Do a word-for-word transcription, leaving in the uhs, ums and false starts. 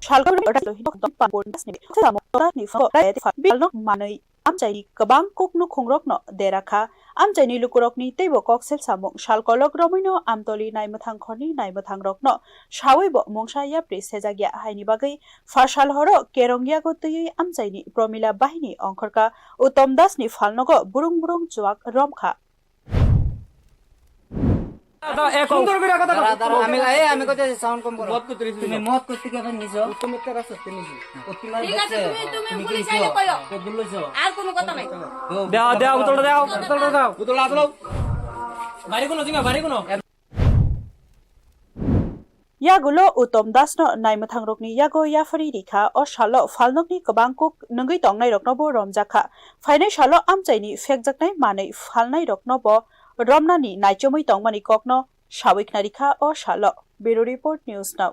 Salkau manwi amchaini kwbang kuk nukhungrokno dera kha. Amchaini lukurokni teibo kok sel samung. Sal kolok romwino Amtoli naimwthang khorni naimwthangrokno sawibo mungsa yapri sejak ya haini bagwi pha sal horo kerong yago twiwi amchaini Promila bahini ongkhorka Uttom Dasni phalnogo burung burung chuak romkha. দাঁড়া, দাঁড়া, এক সুন্দর করে কথা বলো। দাঁড়া, দাঁড়া, আমি, এই, আমি কইতেছি, সাউন্ড কম করো। মদ করতে তুমি মদ করতে গিয়ে আবার নিছো? উত্তম একটা রাস্তা থেকে নিছি। উত্তম আর ঠিক আছে, বলছে, তুমি, তুমি তুমি পুলিশ কিনছো? আইলে কইও। কত দূর লইছো? আর কোনো কথা নাই। দাও, দাও, বোতলটা দাও, বোতলটা দাও। বোতলটা আসলো। বাড়ি কোনো, জিমা, বাড়ি কোনো। Yagulo Uttom Dasno naimwthangrokni yago yaphari rikha. O salo phalnokni kwbang kuk nwngwi tongnairoknobo romjakha. Phainai salo amchaini phekjaknai manwi phalnairoknobo romnani naichomwi tongmani kokno sawi khnarikha o salo. Bureau Report, News Now.